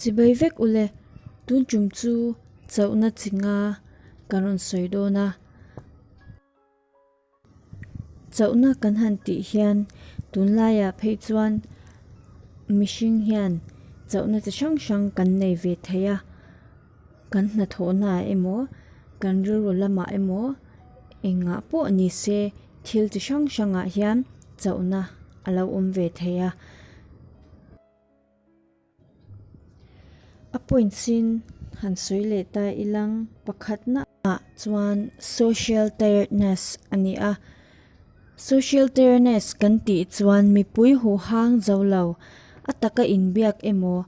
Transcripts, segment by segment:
Chibai vek ule, tun tum chu chauhna chi nga kan rawn sawi dawn a. Chauhna kan han tih hian tunlaiah phei chuan mihring hian chauhna chi hrang hrang kan nei ve thei a, kan hnathawhnaah emaw kan rilru lamah emaw engah pawh ni se thil chi hrang hrangah hian chauhna a lo awm ve thei a. A point sin han sawi leh ta ilang pakhatna ah chuan social tiredness a ni a, social tiredness kan tih chuan mipui huhang zo lo a taka inbiak emaw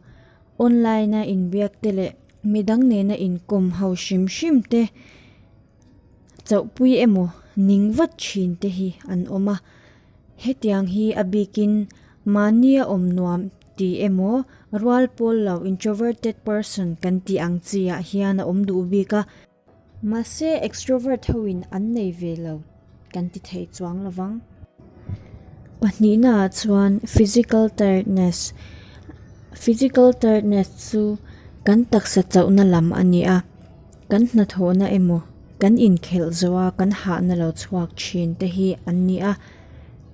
online a inbiak te leh midang nena inkawm ho hrim hrim te chauhpui emaw ning vat thin te hi an awm a. Hetiang hi a bikin mahnia awm nuam tih emaw rual pawl lo, introverted person, kan tih ang chi ah hian a awm duh bik a. Mahse extrovert hoin an nei ve lo kan ti thei chuang lo vang. Pahnihna ah chuan physical tiredness, physical tiredness chu kan taksa chauhna lam a ni a. Kan hnathawhna emaw, kan inkhelh zawha kan hahna lo chhuak thin te hi an ni a,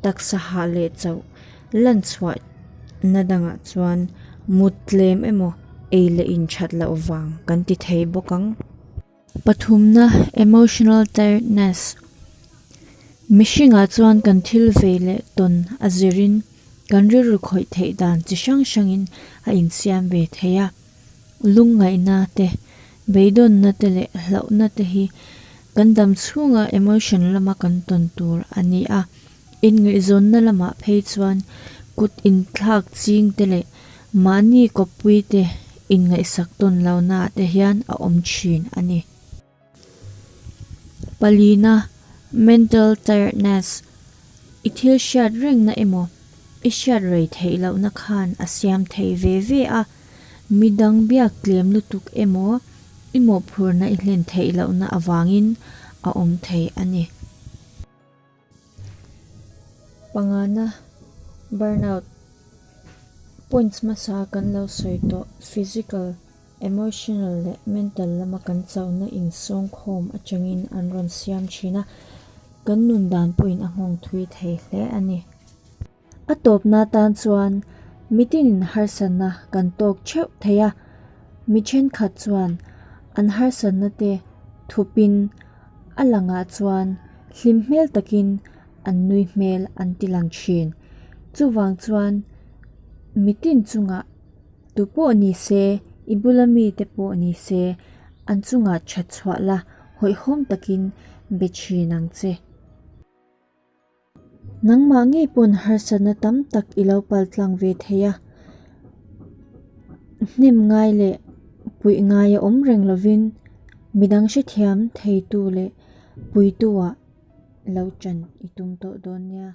taksa hah leh chauh lan chhuahna dangah chuan mut tlem emaw ei leh in that loh vang kan ti thei bawk ang. Pathumna, Emotional tiredness, Mihringah chuan kan thil vei leh tawn a zirin kan rilru khawih theih dan chi hrang hrangin a insiam ve thei a. Lungngaihna te, beidawnna te leh hlauhna te hi kan dam chhunga emotion lama kan tawn tur a ni a. Inngaihzawnna lamah phei chuan kut inthlak ching te leh mahni kawppui te inngaihsak tawn lohnaah te hian a awm thin a ni. Palina, Mental tiredness, I thil hriat rengna emaw i hriat rei theih lohna khan a siam thei ve ve a, midang biak tlem lutuk emaw i mawhphurhna i hlen theih lohna avangin a awm thei a ni. Pangana, Burnout, Points hmasa kan lo sawi tawh physical, emotional leh mental lama kan chauhna insawngkhawm atangin an rawn siam thin a, kan nun dan pawhin a nghawng thui thei hle a ni. A tawpna tan chuan mitinin harsatna kan tawk theuh thei a, mi thenkhat chuan an harsatna te thupin a langah chuan hlim hmel takin an nui hmel an ti lang thin. Chuvang chuan mitin chungah tu pawh ni se, i bula mite pawh ni se an chungah that chhuah la hawihhawm takin be thin ang che. Nangmah ngei pawn harsatna tam tak i lo pal tlang ve thei a, hnem ngai leh puih ngai a awm reng lovin midang hrethiam theitu leh puitu ah lo ṭan i tum tawh dawn nia.